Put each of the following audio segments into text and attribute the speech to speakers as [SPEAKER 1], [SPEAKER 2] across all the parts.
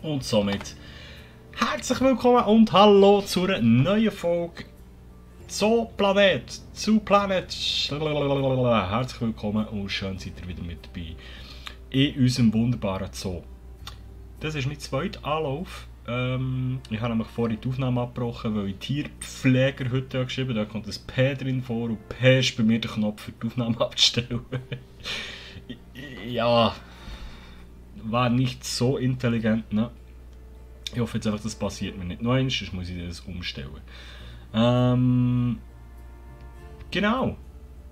[SPEAKER 1] Und somit herzlich willkommen und hallo zu einer neuen Folge zu Planet. Herzlich willkommen und schön seid ihr wieder mit dabei in unserem wunderbaren Zoo. Das ist mein zweiter Anlauf. Ich habe nämlich vorhin die Aufnahme abgebrochen, weil ich Tierpfleger heute geschrieben habe. Da kommt ein P drin vor und P ist bei mir der Knopf für die Aufnahme abzustellen. Ja, war nicht so intelligent, ne? Ich hoffe jetzt einfach, das passiert mir nicht noch einmal, sonst muss ich das umstellen. Genau.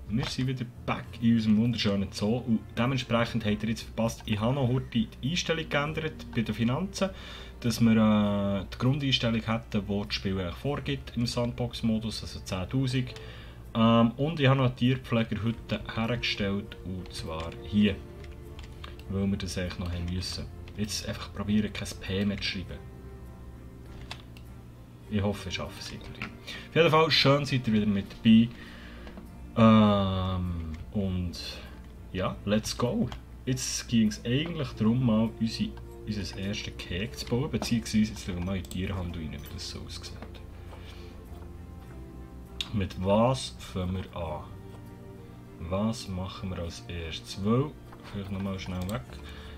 [SPEAKER 1] Wir sind wieder back in unserem wunderschönen Zoo und dementsprechend habt ihr jetzt verpasst, ich habe noch heute die Einstellung geändert bei den Finanzen, dass wir die Grundeinstellung hätten, die das Spiel eigentlich vorgibt im Sandbox-Modus, also 10'000. Und ich habe noch einen Tierpfleger heute hergestellt, und zwar hier, weil wir das eigentlich noch haben müssen. Jetzt einfach probieren, kein P mehr zu schreiben. Ich hoffe, ich schaffe es irgendwie. Auf jeden Fall, schön seid ihr wieder mit dabei. Und ja, let's go. Jetzt ging es eigentlich darum, mal unser erstes Keg zu bauen, beziehungsweise jetzt schauen wir mal in die Tierhandel rein, wie das so aussieht. Mit was fangen wir an? Was machen wir als erstes? Weil, vielleicht nochmal schnell weg.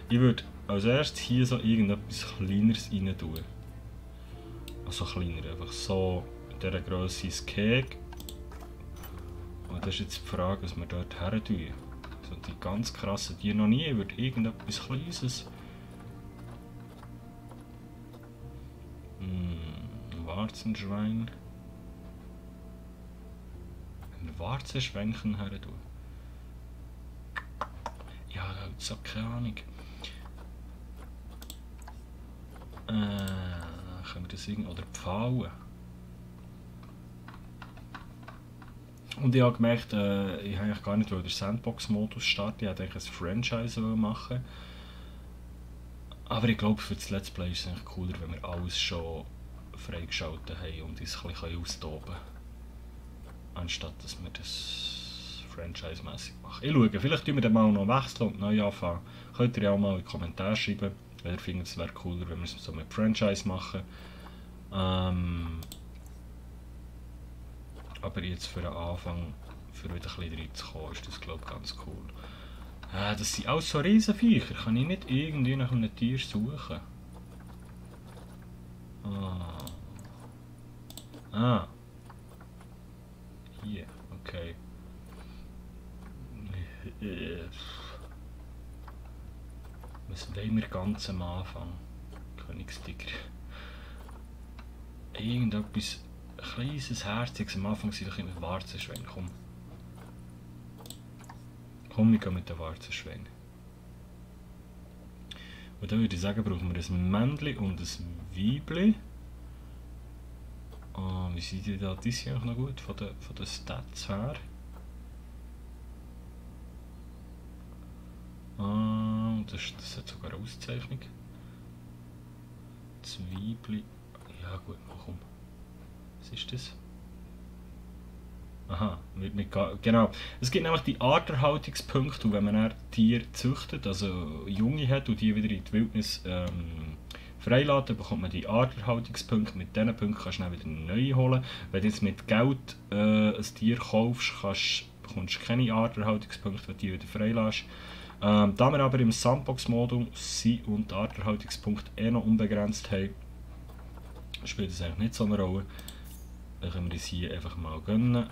[SPEAKER 1] Ich würde als erstes hier so irgendetwas Kleineres rein tun. Also kleiner, einfach so in dieser Grösse ins Keg. Und das ist jetzt die Frage, was wir dort her tun. So die ganz krassen Tiere noch nie, ich würde irgendetwas Kleines. Ein Warzenschwein. Ein Warzenschweinchen her tun. Ja, so keine Ahnung. Können wir das irgendwie, oder Pfauen. Und ich habe gemerkt, ich habe eigentlich gar nicht den Sandbox-Modus starten, ich wollte eigentlich ein Franchise machen. Aber ich glaube, für das Let's Play ist es eigentlich cooler, wenn wir alles schon freigeschaltet haben und uns ein bisschen austoben können. Anstatt dass wir das Franchise-mässig machen. Ich schaue, vielleicht tun wir dann mal noch wechseln und neu anfangen. Könnt ihr ja auch mal in die Kommentare schreiben, weil ihr findet, es wäre cooler, wenn wir es so mit Franchise machen. Aber jetzt für den Anfang, für wieder ein bisschen reinzukommen, ist das, glaube ich, ganz cool. Das sind alles so Riesenviecher. Kann ich nicht irgendwie nach einem Tier suchen? Hier, okay. Was wollen wir ganz am Anfang? Königstiger. Irgendetwas kleines, herziges. Am Anfang sind doch immer Warzenschweine. Komm, wir gehen mit den Warzenschweinen. Und dann würde ich sagen, brauchen wir ein Männchen und ein Weibchen. Wie sind die da? Die sind auch noch gut von den Stats her. Das hat sogar eine Auszeichnung. Das Weibchen. Ja gut, komm. Was ist das? Aha, genau. Es gibt nämlich die Arterhaltungspunkte, und wenn man ein Tier züchtet, also Junge hat und die wieder in die Wildnis freilässt, bekommt man die Arterhaltungspunkte. Mit diesen Punkten kannst du dann wieder neue holen. Wenn du jetzt mit Geld ein Tier kaufst, bekommst du keine Arterhaltungspunkte, wenn du die wieder freilässt. Da wir aber im Sandbox-Modus sind und die Arterhaltungspunkte noch unbegrenzt haben, spielt das eigentlich nicht so eine Rolle. Dann können wir das hier einfach mal gönnen.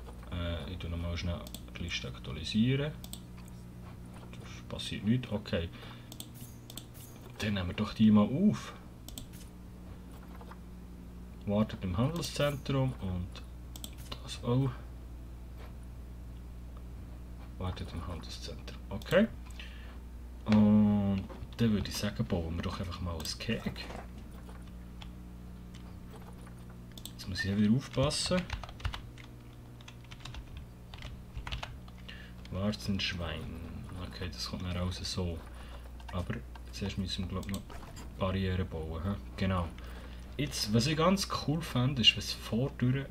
[SPEAKER 1] Ich tue nochmal schnell die Liste aktualisieren. Das passiert nichts. Okay. Dann nehmen wir doch die mal auf. Wartet im Handelszentrum und das auch. Wartet im Handelszentrum. Okay. Und dann würde ich sagen, bauen wir doch einfach mal ein Keg. Jetzt muss ich wieder aufpassen. Warzenschwein. Okay, das kommt dann raus so. Aber zuerst müssen wir, glaube ich, noch Barrieren bauen. He? Genau. Jetzt, was ich ganz cool fand, ist, was vordurch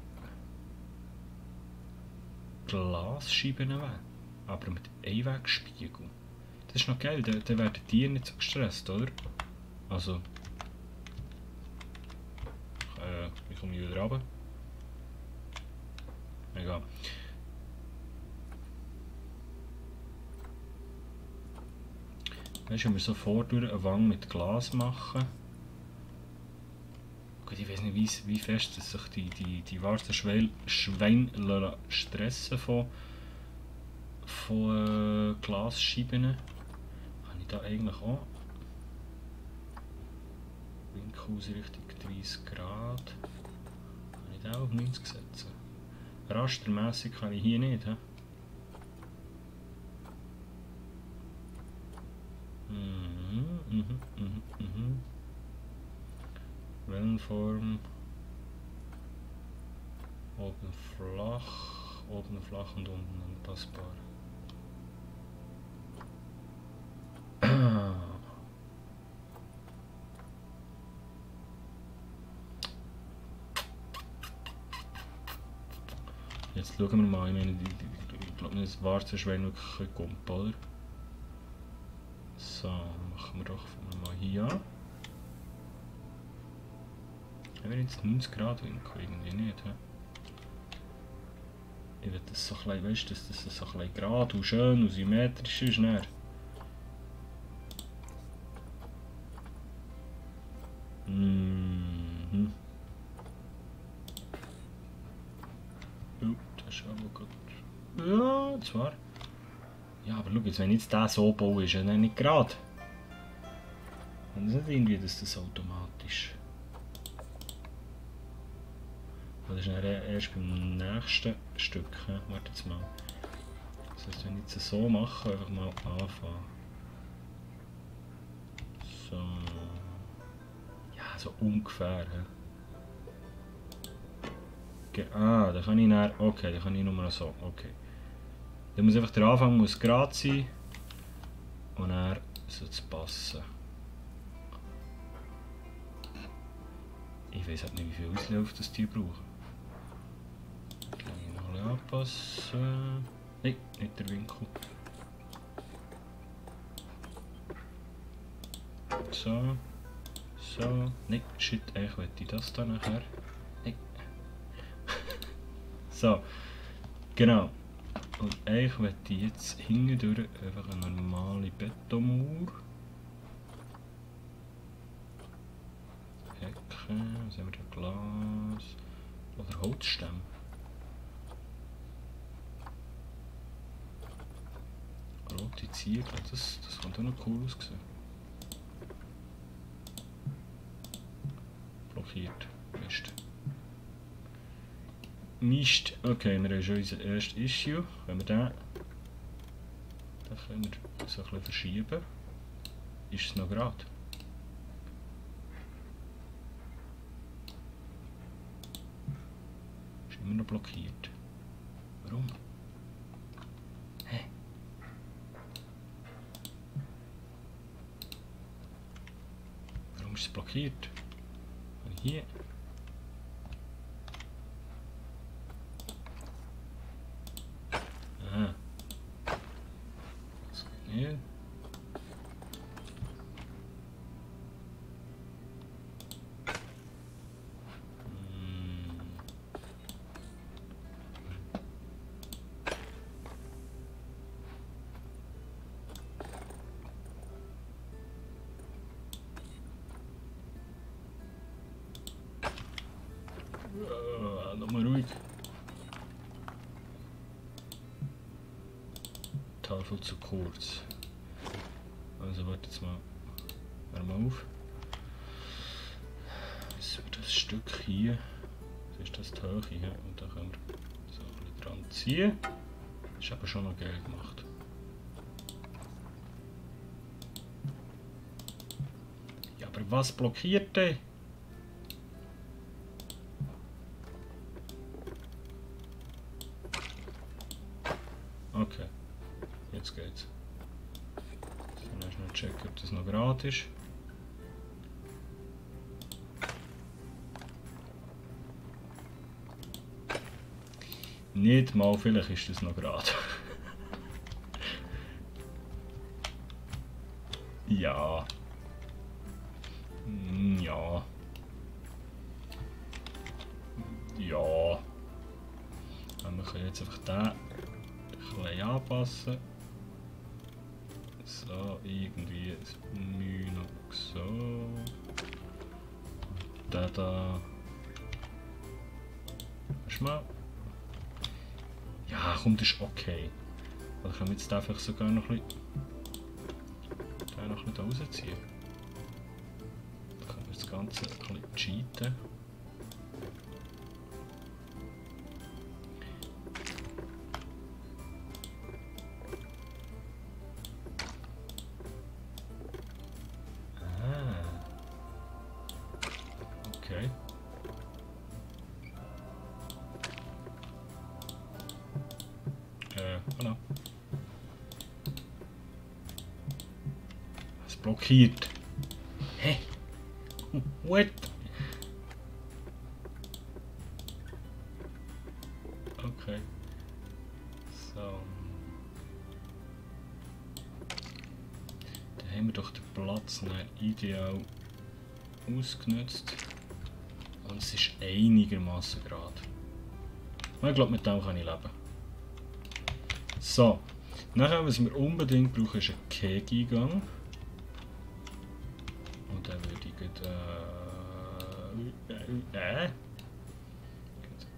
[SPEAKER 1] Glasscheiben wären. Aber mit Einwegspiegel. Das ist noch geil, dann werden die nicht so gestresst, oder? Also, wie komme ich wieder runter? Egal. Weißt du, wenn wir so vordurch eine Wange mit Glas machen. Gut, ich weiß nicht, wie fest dass sich die wahren Schweine stressen von Glasscheiben. Habe ich da eigentlich auch Winkelhausrichtung 30 Grad. Kann ich da auf 90 setzen? Rastermässig kann ich hier nicht. He? Wellenform. Oben flach und unten anpassbar. Jetzt schauen wir mal, ich meine, ich glaube, das Warzenschwein wirklich kommt, oder? So, machen wir doch mal hier an. Haben wir jetzt 90 Grad Winkel? Irgendwie nicht, he? Ich will das so ein bisschen, weißt du, dass das so ein bisschen gerade und schön und symmetrisch ist. Dann. Oh, das ist aber gut. Ja, zwar. Ja, aber schau jetzt, wenn jetzt der so baue, ist er dann nicht gerade. Und es ist nicht irgendwie, dass das automatisch. Das ist dann erst beim nächsten Stück. Warte jetzt mal. Das heißt, wenn ich es so mache, einfach mal anfangen. So. Ja, so ungefähr. Ah, da kann ich dann. Okay, da kann ich nur so. Okay. Dann muss einfach der Anfang muss gerade sein. Und dann soll es passen. Ich weiß halt nicht, wie viel Auslauf das die brauchen. Kann ich noch ein bisschen anpassen. Nein, nicht der Winkel. So. So. Nein, shit, eigentlich möchte ich das da nachher. Nein. So. Genau. Und eigentlich möchte ich jetzt hindurch einfach eine normale Betonmauer. Hecke, was haben wir da? Glas oder Holzstämme. Rote Ziegel, das könnte auch noch cool aussehen. Blockiert, Mist. Mist, okay, wir haben schon unser erstes Issue. Wenn wir den können wir so ein bisschen verschieben. Ist es noch gerade? Ist immer noch blockiert. Warum? Hä? Warum ist es blockiert? Und hier. Aha. Das geht nicht. Nochmal ruhig. Tafel zu kurz. Also warte jetzt mal. Hör mal auf. Jetzt wird das Stück hier. Das ist das die Höhe hier. Und da können wir so ein bisschen dran ziehen. Das ist aber schon noch geil gemacht. Ja, aber was blockiert denn? Okay, jetzt geht's. Dann erst noch checken, ob das noch gerade ist. Nicht mal, vielleicht ist das noch gerade. Ja. Ja. jetzt einfach den ein bisschen anpassen. So, irgendwie ein Mühe noch so. Der da. Hast du mal? Ja, komm, das ist okay. Oder können wir jetzt einfach sogar noch ein bisschen da rausziehen? Dann können wir das Ganze ein bisschen cheaten. Okay. Voilà. Es blockiert. Hä? What? Okay. So. Dann haben wir doch den Platz ideal ausgenutzt. Und es ist einigermaßen gerade. Ich glaube, mit dem kann ich leben. So. Nachher, was wir unbedingt brauchen, ist ein Keg-Eingang. Und dann würde ich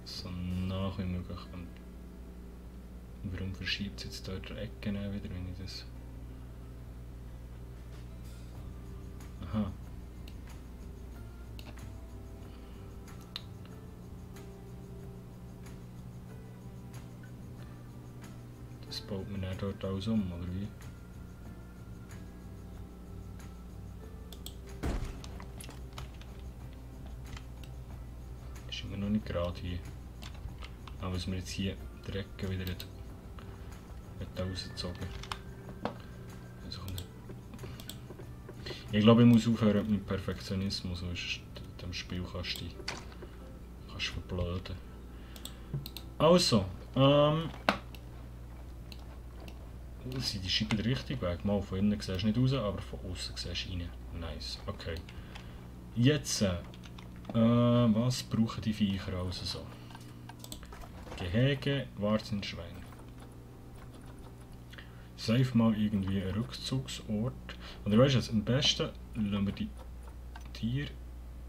[SPEAKER 1] so nach wie möglich. Warum verschiebt es jetzt dort die Ecke wieder, wenn ich das. Aha. Das baut man dann dort alles um, oder wie? Ist immer noch nicht gerade hier. Aber was wir jetzt hier die Ecke wieder rausgezogen. Also ich glaube, ich muss aufhören mit Perfektionismus, sonst in diesem Spiel kannst du verblöden. Also, sind die Scheiben der richtige Weg? Mal von innen siehst du nicht raus, aber von außen siehst du rein. Nice, okay. Jetzt, was brauchen die Viecher also so? Gehege, Warzenschwein. Save mal irgendwie einen Rückzugsort. Oder weißt du, am besten lassen wir die Tiere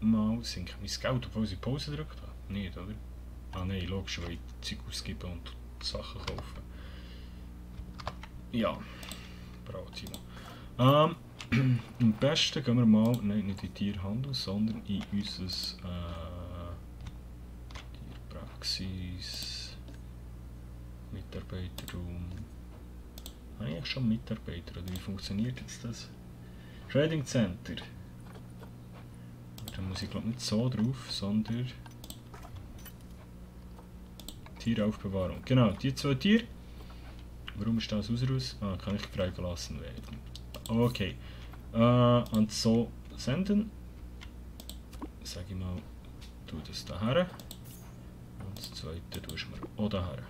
[SPEAKER 1] mal sinken. Mein Geld, obwohl sie Pause gedrückt haben? Nicht, oder? Ah nein, logisch, weil ich Zeug ausgeben und Sachen kaufen. Ja, bravo Timo. Am besten gehen wir mal, nein, nicht in Tierhandel, sondern in unser Tierpraxis, Mitarbeiterraum. Eigentlich schon Mitarbeiter, oder wie funktioniert jetzt das? Trading Center. Da muss ich glaube nicht so drauf, sondern Tieraufbewahrung. Genau, die zwei Tiere. Warum ist das aus? Ah, kann ich freigelassen werden. Okay. Und so senden. Sag ich mal, tu das daher. Und das zweite tust du mir auch daher.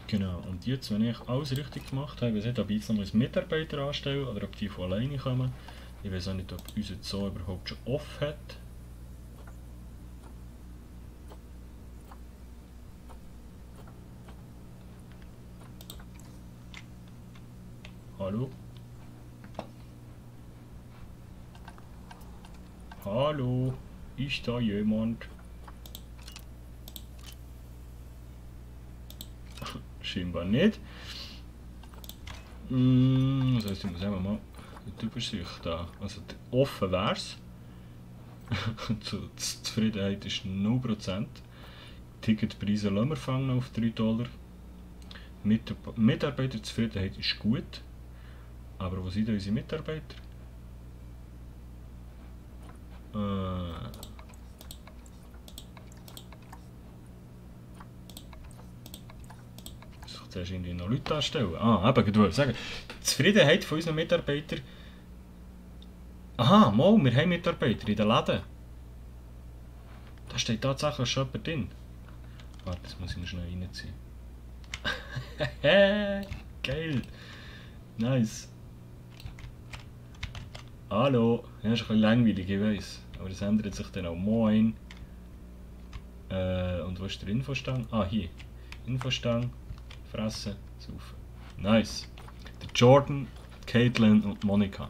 [SPEAKER 1] Genau, und jetzt, wenn ich alles richtig gemacht habe, ich weiß nicht, ob ich jetzt noch einen Mitarbeiter anstelle oder ob die von alleine kommen. Ich weiß auch nicht, ob unser Zoo überhaupt schon off hat. Hallo? Hallo? Ist da jemand? Scheinbar nicht. Das heisst, ich muss einfach mal die Übersicht da. Also offen wäre es. Die Zufriedenheit ist 0%. Ticketpreise lassen wir fangen auf $3. Mitarbeiterzufriedenheit ist gut. Aber wo sind denn unsere Mitarbeiter? Ich zuerst irgendwie noch Leute anstellen. Ah, eben, ich wollte sagen, die Zufriedenheit von unseren Mitarbeitern. Aha, mal, wir haben Mitarbeiter in den Läden. Da steht tatsächlich schon jemand drin. Warte, das muss ich mir schnell reinziehen. Geil! Nice! Hallo! Ja, ist ein bisschen langweilig, ich weiss. Aber das ändert sich dann auch. Moin! Und wo ist der Infostang? Ah, hier. Infostang, fressen, saufen. Nice. Der Jordan, Caitlin und Monika.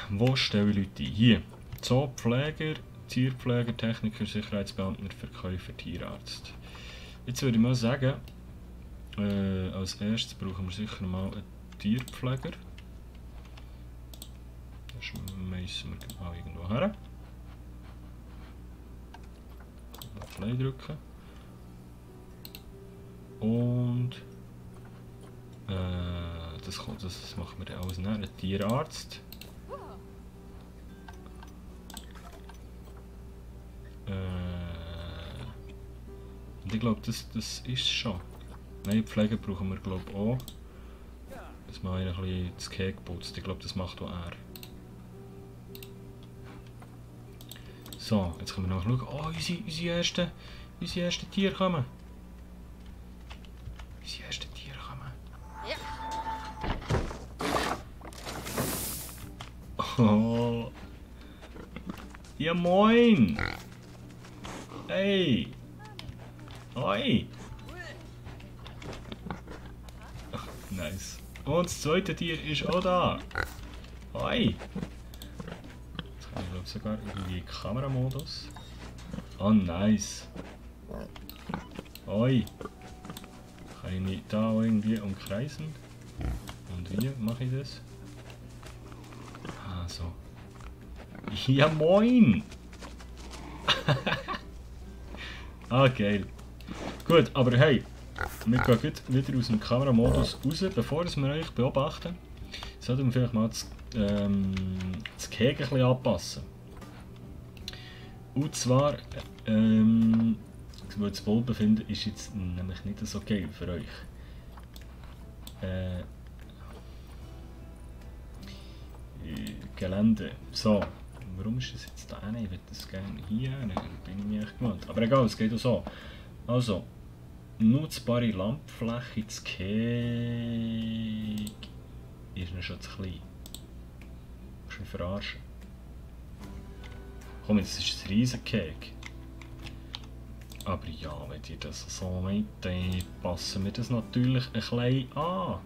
[SPEAKER 1] Wo stellen Leute ein? Hier. Zoopfleger, Tierpfleger, Techniker, Sicherheitsbeamter, Verkäufer, Tierarzt. Jetzt würde ich mal sagen, als erstes brauchen wir sicher mal einen Tierpfleger. Das schmeißen wir mal irgendwo her. Play drücken. Und das machen wir dann alles nach. Ein Tierarzt. Und ich glaube, das ist schon. Nein, Pflege brauchen wir glaube ich auch. Dass man ein bisschen das Kek putzt. Ich glaube, das macht auch er. So, jetzt können wir noch schauen. Oh, unsere ersten Tiere kommen. Unsere ersten Tiere kommen. Oh. Ja, moin. Hey. Hoi. Ach, nice. Und das zweite Tier ist auch da. Hoi. Jetzt kann ich glaube sogar irgendwie Kameramodus. Oh, nice. Hoi. Kann ich mich da auch irgendwie umkreisen? Und wie mache ich das? Ah, so. Ja, moin! Ah, geil. Gut, aber hey, wir gehen jetzt wieder aus dem Kameramodus raus, bevor wir euch beobachten. Sollten wir vielleicht mal das Keg ein bisschen anpassen. Und zwar, wo das Wohl befinden, ist jetzt nämlich nicht so geil für euch. Gelände. So, warum ist das jetzt da? Ich würde das gerne hier, dann bin ich mich echt gewohnt. Aber egal, es geht auch so. Also, nutzbare Landfläche zu Keg ist noch schon zu klein. Musst du mich verarschen. Komm, jetzt ist ein riesen Keg. Aber ja, wenn ihr das so meint, dann passen wir das natürlich ein bisschen an.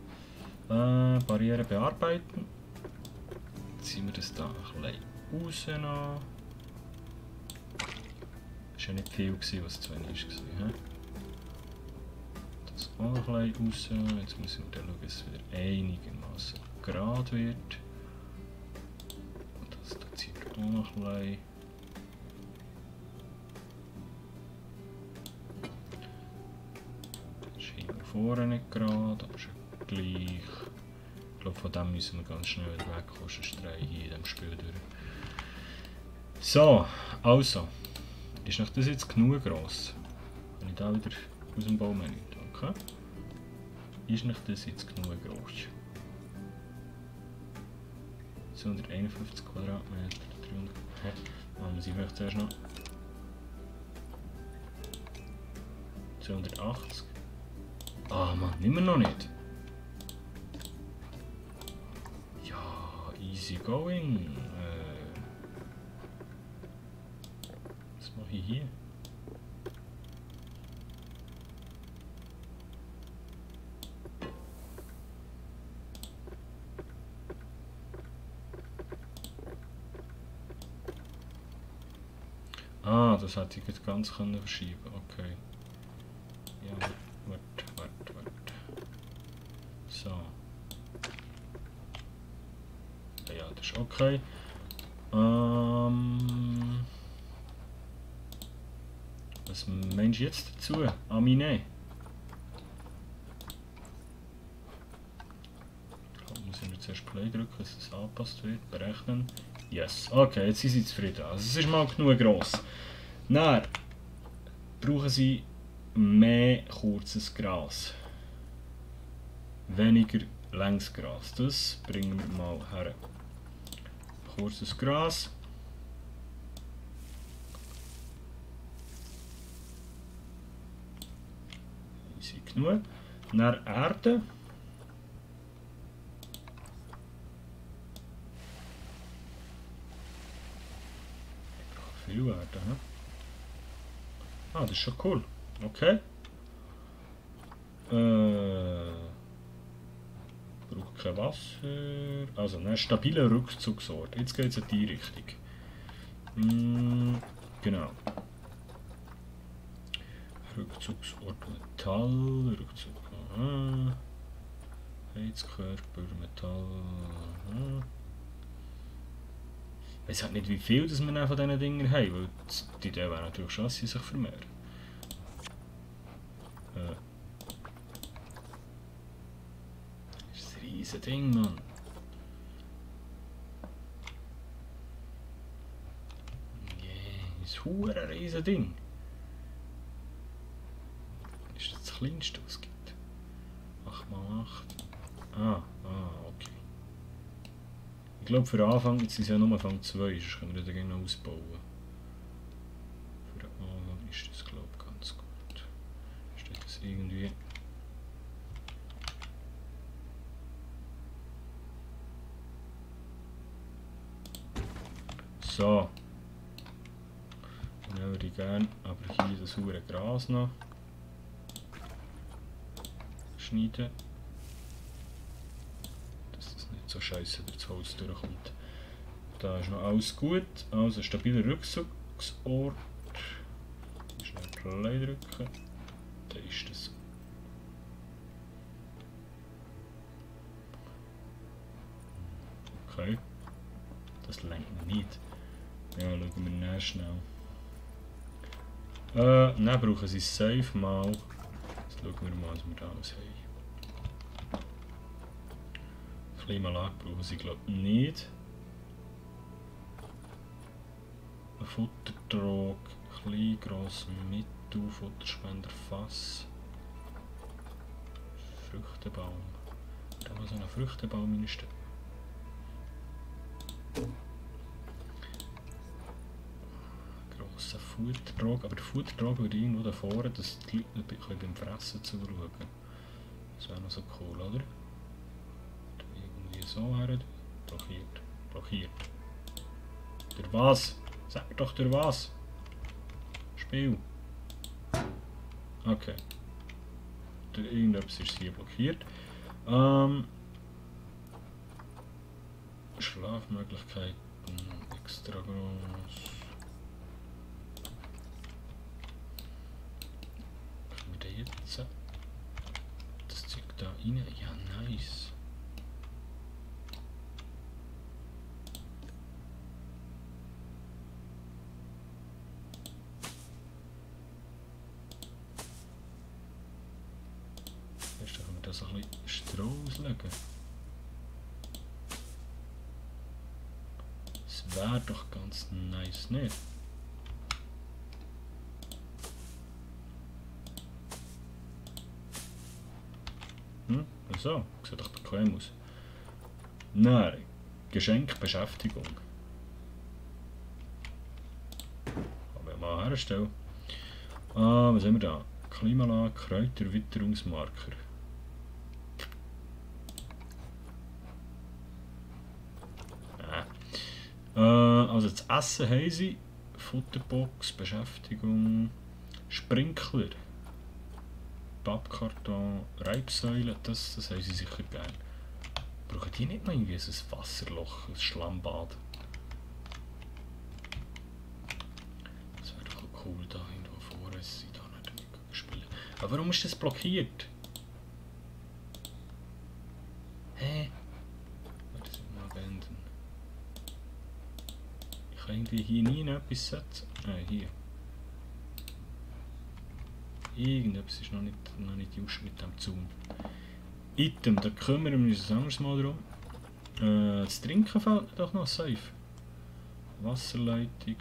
[SPEAKER 1] Barrieren bearbeiten. Ziehen wir das da ein bisschen raus. Das war ja nicht viel, was zu wenig war. Das auch ein bisschen raus. Jetzt müssen wir dann schauen, dass es wieder einigermaßen gerade wird. Und das da ziehen wir auch noch ein bisschen. Das ist hier vorne nicht gerade, aber schon gleich. Ich glaube, von dem müssen wir ganz schnell wieder wegkommen, sonst drehe ich hier in diesem Spiel durch. So, also. Ist noch das jetzt genug gross? Wenn ich da wieder aus dem Baumenü. Okay. Ist noch das jetzt genug gross? 251 Quadratmeter, 300. Dann muss ich vielleicht zuerst noch 280. Ah Mann, immer noch nicht. Easy going. Was mache ich hier? Ah, das hätte ich jetzt ganz können verschieben. Okay. Ja, warte. So. Ja, das ist okay. Was meinst du jetzt dazu? Amine? Muss ich zuerst Play drücken, dass es angepasst wird. Berechnen. Yes. Okay, jetzt sind sie zufrieden. Also es ist mal genug gross. Dann brauchen sie mehr kurzes Gras. Weniger längs Gras. Das bringen wir mal her. Kurzes Gras. Easy genug. Dann Erde. Viel Erde, he? Ah, das ist schon cool. Okay. Braucht kein Wasser. Also, ein stabiler Rückzugsort. Jetzt geht es in die Richtung. Genau. Rückzugsort Metall. Rückzug. Heizkörper, Metall. Ich weiß halt nicht, wie viel das wir von diesen Dingen haben, weil die Idee wäre natürlich schon, dass sie sich vermehren. Das ist ein riesen Ding, Mann. Yeah, das ist ein riesen Ding. Das ist das kleinste, was es gibt. 8x8. Okay. Ich glaube, für den Anfang sind es ja nur Fang 2, sonst können wir das gerne noch ausbauen. Für den Anfang ist das, glaube ich, ganz gut. Steht das irgendwie... So. Dann würde ich gerne aber hier das hure Gras noch schneiden. So scheiße durchs Holz durchkommt. Da ist noch alles gut. Also stabiler Rückzugsort. Schnell Play drücken. Da ist das. Okay. Das lenkt mir nicht. Ja, schauen wir näher schnell. Dann brauchen sie Safe mal. Jetzt schauen wir mal, was wir da alles haben. Klimaanlage brauchen sie, glaube ich, nicht. Ein Futtertrog, klein, gross, mittel, Futterspender, Fass. Früchtebaum. Da muss so ein Früchtebaum reinstehen. Grosser Futtertrog, aber der Futtertrog würde irgendwo da vorne, dass die Leute ein bisschen beim Fressen zuschauen. Das wäre noch so cool, oder? So her. Blockiert. Blockiert. Der was? Sag doch der was? Spiel. Okay. Der irgendetwas ist hier blockiert. Schlafmöglichkeiten. Extra groß. Können wir den jetzt? Das Zeug da rein? Ja, nice. So ein bisschen Stroh auslegen. Das wäre doch ganz nice, nicht? So, sieht doch bequem aus. Nein, Geschenkbeschäftigung. Kann man mal herstellen. Was haben wir da? Klimaanlage, Kräuterwitterungsmarker. Also das Essen haben sie, Futterbox, Beschäftigung, Sprinkler, Pappkarton, Reibsäule, das haben sie sicher gerne. Brauchen die nicht noch irgendwie ein Wasserloch, ein Schlammbad? Das wäre doch cool, da irgendwo vorne, dass sie da nicht spielen. Aber warum ist das blockiert? Hä? Das will mal beenden. Ich kann irgendwie hier nie noch etwas setzen. Hier. Irgendetwas ist noch nicht just mit dem Zaun. Item, da kümmern wir uns ein anderes Mal drum. Das Trinken fällt doch noch safe. Wasserleitung.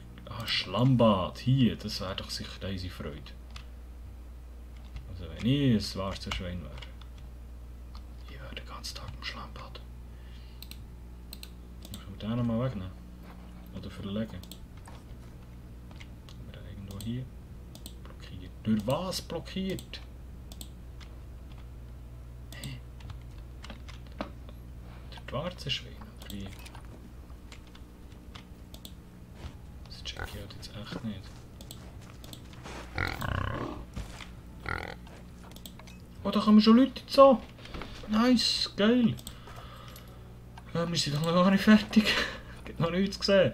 [SPEAKER 1] Schlammbad. Hier, das wäre doch sicher unsere Freude. Also wenn ich ein schwarzes Schwein wäre. Ich wäre den ganzen Tag im Schlammbad. Dann können wir den noch mal wegnehmen. Oder verlegen. Haben wir den irgendwo hier. Blockiert. Durch was blockiert? Hä? Durch die Warzenschweine oder wie? Das check ich halt jetzt echt nicht. Oh, da kommen schon Leute so. Nice, geil. Wir sind doch noch gar nicht fertig. Gibt noch nichts gesehen.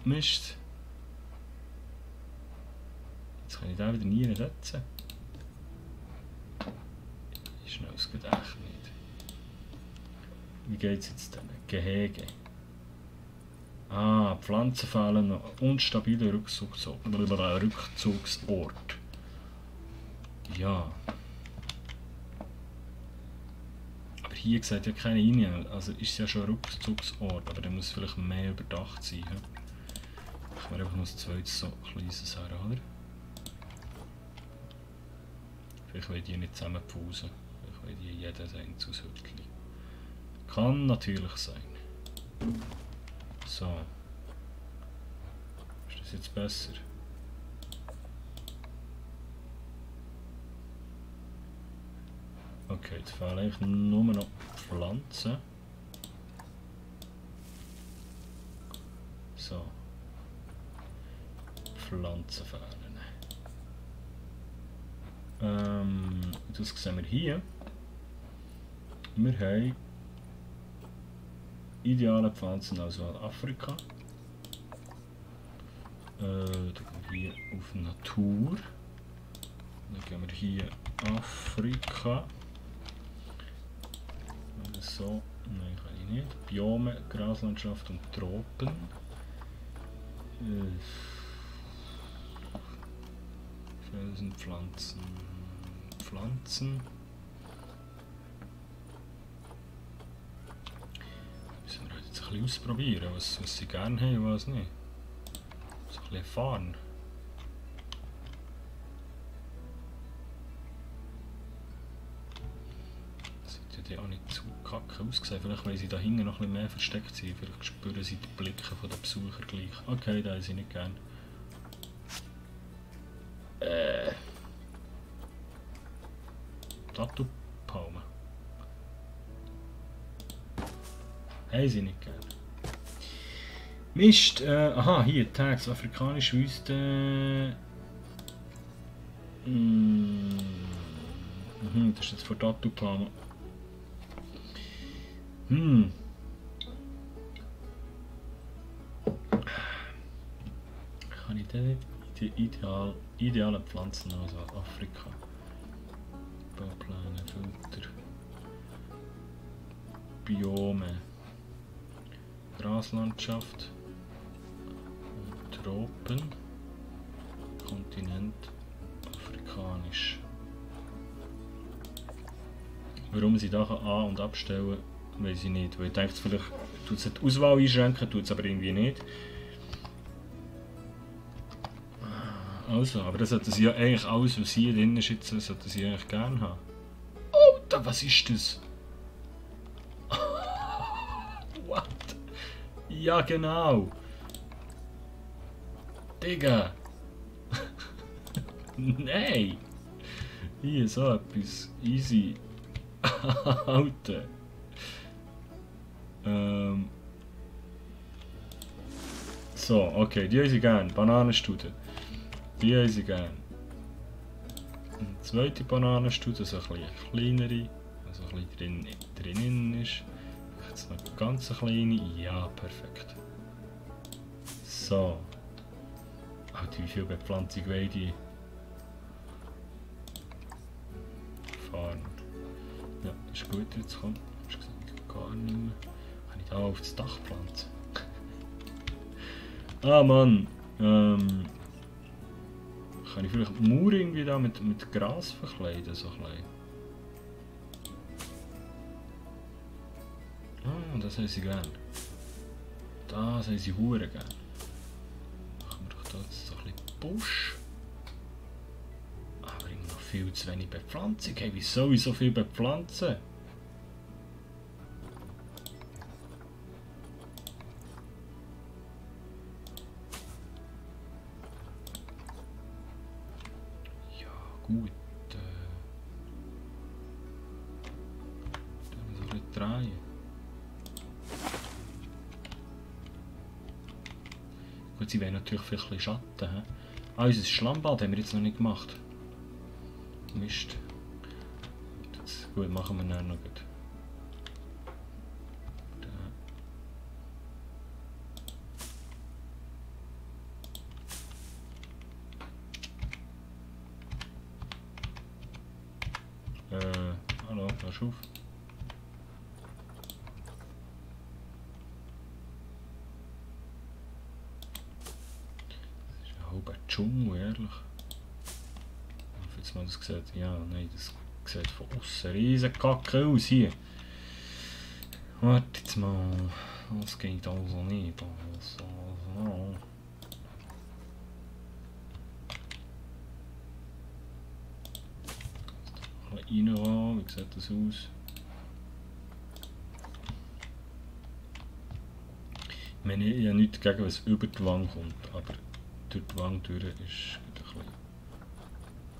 [SPEAKER 1] Mist. Jetzt kann ich den wieder nie setzen. Schnell, es geht echt nicht. Wie geht es jetzt denn? Gehege. Ah, Pflanzen fehlen noch. Unstabiler Rückzugsort. Ja. Aber hier sieht ja keine rein. Also ist es ja schon ein Rückzugsort, aber der muss vielleicht mehr überdacht sein. He? Ich mache einfach noch ein zweites so kleines her, oder? Vielleicht will die nicht zusammen pausen. Vielleicht will die jeder sein Zushütchen. Kann natürlich sein. So. Ist das jetzt besser? Okay, jetzt fehlen eigentlich nur noch Pflanzen. So. Pflanzen fehlen. Das sehen wir hier. Wir haben ideale Pflanzen aus Afrika. Dann gehen wir hier auf Natur. Dann gehen wir hier Afrika. So, nein, kann ich nicht. Biome, Graslandschaft und Tropen. Felsen, Pflanzen. Müssen wir jetzt ein bisschen ausprobieren, was sie gerne haben und was nicht. So ein bisschen erfahren. Das sollte ja auch nicht zu kacke aussehen. Vielleicht, weil sie da hinten noch ein bisschen mehr versteckt sind. Vielleicht spüren sie die Blicke der Besucher gleich. Okay, da ist ich nicht gern. Tattoo-Palme. Haben sie nicht gern. Mist, aha, hier, Tags, afrikanische Wüste. Das ist jetzt von Tattoo-Palme. Kann ich denn nicht die idealen Pflanzen aus Afrika? Baupläne, Filter, Biome, Graslandschaft, Tropen, Kontinent, afrikanisch. Warum sie da an- und abstellen, weiß ich nicht. Weil ich denke, vielleicht tut es die Auswahl einschränken, tut es aber irgendwie nicht. Also, aber das sollten sie ja eigentlich alles, was hier drin ist, jetzt, sollten sie eigentlich gerne haben. Oh, da, was ist das? What? Ja, genau. Digga. Nein. Hier, so etwas. Easy. Alter. So, okay, die haben sie gern. Bananenstudie. Die haben sie gern. Eine zweite Bananenstudie, so ein bisschen kleinere, also ein bisschen drinnen ist. Jetzt noch eine ganz kleine. Ja, perfekt. So. Alter, wie viel Bepflanzung wollen die? Fahren. Ja, das ist gut jetzt kommt. Hast du gesagt, gar nicht mehr. Kann ich da auf das Dach pflanzen? Ah Mann. Kann ich vielleicht die Mauer irgendwie da mit Gras verkleiden, so klein. Ah, das haben sie gern. Das haben sie hure gern. Machen wir doch da jetzt so ein bisschen Busch. Aber immer noch viel zu wenig Bepflanzung. Hey, wie soll ich so viel bepflanzen? Gut. Dann müssen wir ein bisschen drehen. Gut, sie wollen natürlich vielleicht ein bisschen Schatten. Ah, unser Schlammbad haben wir jetzt noch nicht gemacht. Mist. Gut, machen wir dann noch gut. Hallo, pass auf. Das ist ein halber Dschungel, ehrlich. Jetzt mal das sieht, ja, nein, das sieht von außen riesen Kacke aus hier. Warte jetzt mal, das geht also nicht. Also. Reinrahmen, wie sieht das aus? Ich meine, ich habe nichts dagegen, was über die Wange kommt, aber durch die Wange durch ist ein bisschen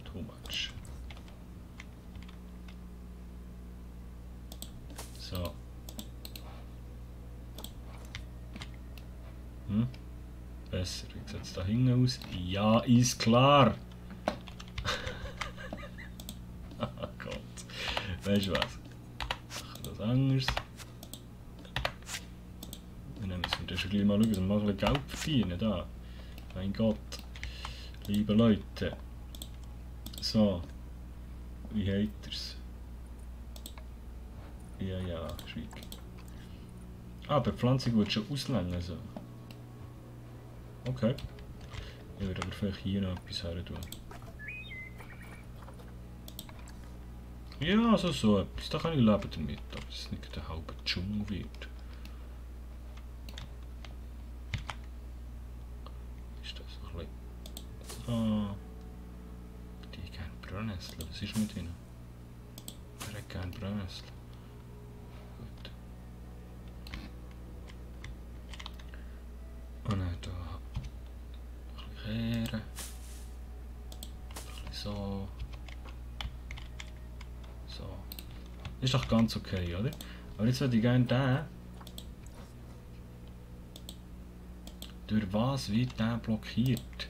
[SPEAKER 1] too much. So. Besser, wie sieht es da hinten aus? Ja, ist klar! Oh Gott. Weißt du was? Ich mache das anders. Dann müssen wir schon gleich mal schauen, dass wir mal ein bisschen Geld verdienen. Da. Mein Gott. Liebe Leute. So. Wie habt ihr's? Ja, schweig. Ah, die Pflanzung wird schon auslängen. So. Okay. Ich würde aber vielleicht hier noch etwas her tun. Ja, also so etwas. Da kann ich leben damit, aber es nicht der halbe Dschungel wird. Ist das ein bisschen... Ah. Die gerne Brennnessel. Was ist mit ihnen? Wer hat gerne Brennnessel? Gut. Oh nein, da. Ein bisschen kehren. Ein bisschen so. So. Ist doch ganz okay, oder? Aber jetzt würde ich gerne den. Durch was wird der blockiert?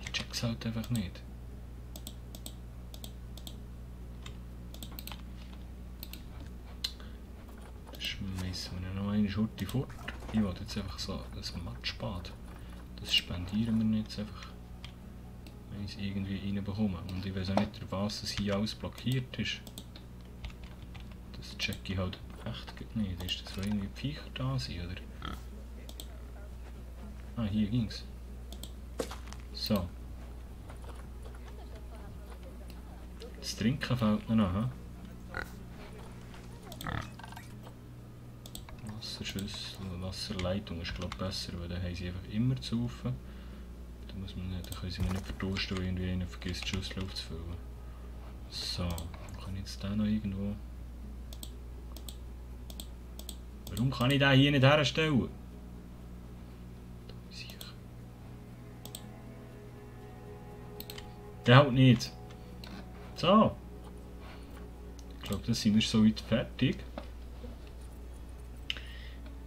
[SPEAKER 1] Ich check's halt einfach nicht. Das schmeißen wir noch eine Schurte fort. Ich will jetzt einfach so ein Matschbad. Das spendieren wir jetzt einfach. Wenn ich es irgendwie reinbekomme. Und ich weiß auch nicht, durch was es hier alles blockiert ist. Das check ich halt echt nicht. Ist das, weil irgendwie Viecher da sind, oder? Ah, hier ging's. So. Das Trinken fällt mir noch, hm? Wasserschüssel, Wasserleitung ist glaube ich besser, weil dann haben sie einfach immer zu saufen. Da muss man nicht, da können sie mir nicht verdursten, weil irgendwie einer vergisst die Schüssel aufzufüllen. So, kann ich jetzt den noch irgendwo... Warum kann ich den hier nicht herstellen? Der halt nicht. So. Ich glaube, das sind wir soweit fertig.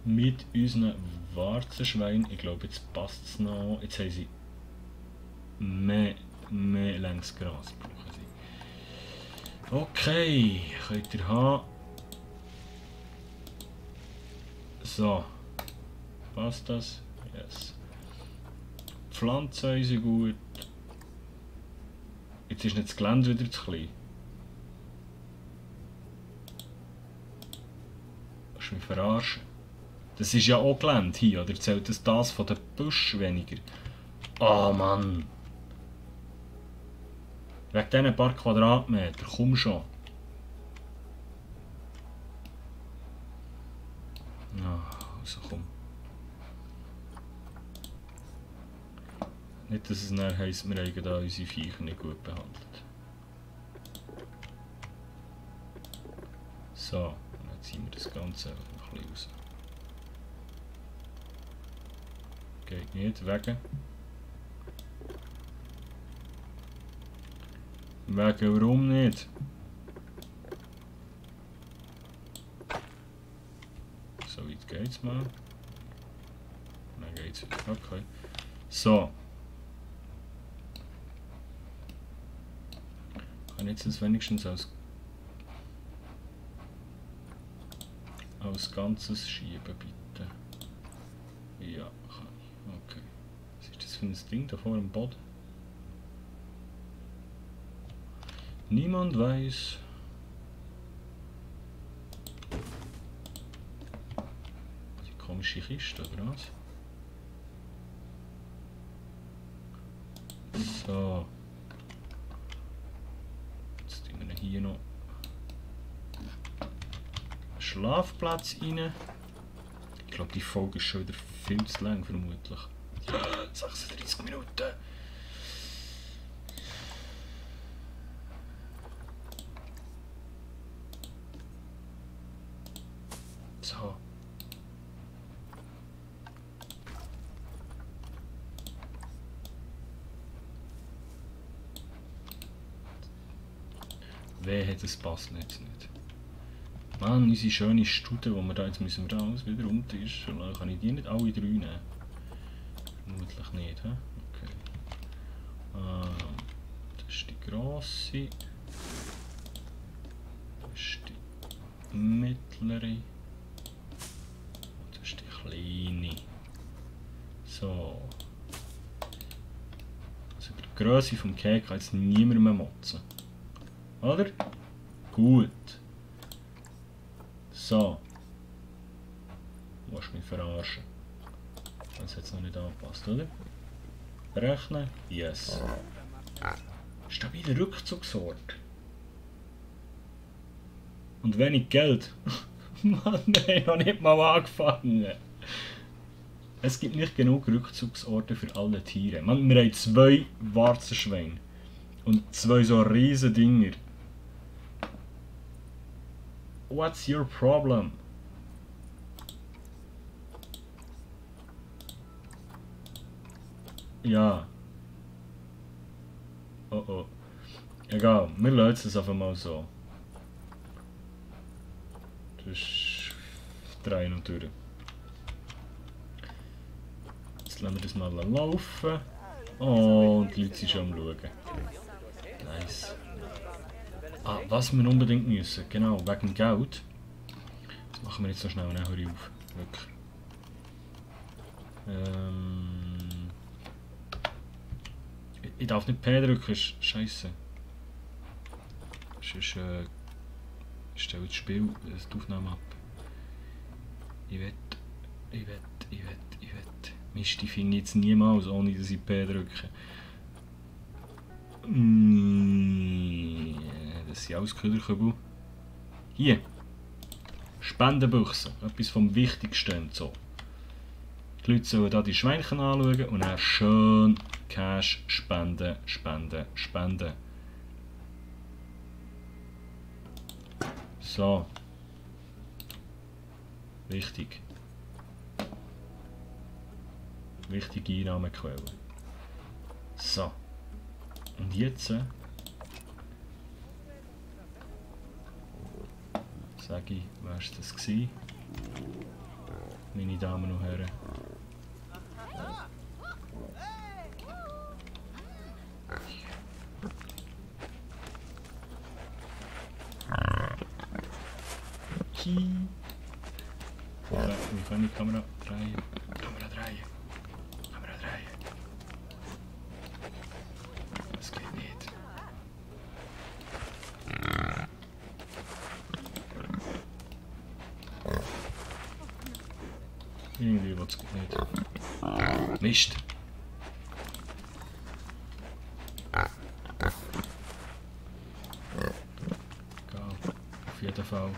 [SPEAKER 1] Mit unseren Warzenschweinen. Ich glaube, jetzt passt es noch. Jetzt haben sie mehr längs Gras brauchen sie. Okay, könnt ihr haben. So. Passt das? Yes. Pflanzen sind gut. Jetzt ist nicht das Gelände wieder zu klein. Willst du mich verarschen? Das ist ja auch Gelände hier, oder zählt das von den Büschen weniger? Oh Mann! Wegen diesen paar Quadratmeter, komm schon! Also komm. Nicht, dass es nachher heisst, wir haben da unsere Viecher nicht gut behandelt. So, und jetzt ziehen wir das Ganze noch ein bisschen raus. Geht nicht, wegen. Wegen, warum nicht? So weit geht's mal. Dann geht's wieder. Okay. So. Kann jetzt das wenigstens als als Ganzes schieben, bitte. Ja, kann ich. Okay. Was ist das für ein Ding da vor dem Boden? Niemand weiß. Die komische Kiste, oder was? So. Jetzt tun wir hier noch einen Schlafplatz rein. Ich glaube, die Folge ist schon wieder viel zu lang, vermutlich. 36 Minuten. So. Wehe, das passt jetzt nicht. Mann, unsere schöne Stute, die wir da jetzt müssen wir da alles wieder umtischen. Kann ich die nicht alle 3 nehmen? Vermutlich nicht, he? Okay. Das ist die grosse. Das ist die mittlere. Und das ist die kleine. So. Also über die Grösse vom Cake kann jetzt niemand mehr motzen. Oder? Gut. So. Du musst mich verarschen. Das hat es noch nicht angepasst, oder? Rechnen? Yes. Stabile Rückzugsort. Und wenig Geld. Mann, wir haben noch nicht mal angefangen. Es gibt nicht genug Rückzugsorte für alle Tiere. Mann, wir haben 2 Warzenschweine. Und 2 so riesen Dinger. What's your problem? Ja. Oh oh. Egal, wir lassen es einfach mal so. Das ist 3 noch durch. Jetzt lassen wir das mal laufen. Oh, und die Leute sind schon am Schauen. Nice. Ah, was wir unbedingt müssen, genau, wegen Geld. Das machen wir jetzt so schnell, ne? Hör auf. Wirklich. Ich darf nicht P drücken, ist scheiße. Sonst stelle das Spiel, die Aufnahme ab. Ich will. Mist, die finde ich jetzt niemals, ohne dass ich P drücke. Das sind alles Köderkübel. Hier. Spendenbüchse. Etwas vom Wichtigsten. So. Die Leute sollen hier die Schweinchen anschauen und dann schön Cash spenden. So. Wichtig. Wichtige Einnahmequelle. So. Und jetzt sage ich, wer war das gewesen? Meine Damen und Herren. Wie kann ich die Kamera drehen? Das geht nicht. Irgendwie was geht nicht. Mist. Auf jeden Fall.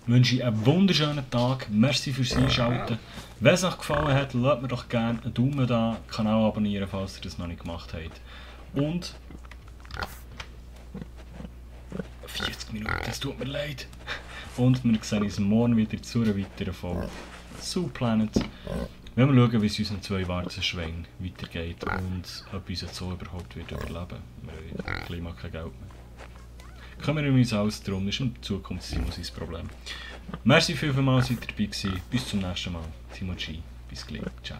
[SPEAKER 1] Ich wünsche ich einen wunderschönen Tag. Merci fürs Einschalten. Wenn es euch gefallen hat, lasst mir doch gerne einen Daumen da, den Kanal abonnieren, falls ihr das noch nicht gemacht habt. Und 40 Minuten, es tut mir leid. Und wir sehen uns morgen wieder zu einer weiteren Folge Zoo Planet. Wir werden schauen, wie es unseren 2 Warzenschweinen weitergeht und ob unser Zoo überhaupt wird überleben. Wir haben Klima kein Geld mehr. Kümmern wir uns alles darum, das ist in Zukunft Simon sein Problem. Merci vielmals, dass ihr dabei gewesen. Bis zum nächsten Mal. Timo G. Bis gleich. Ciao.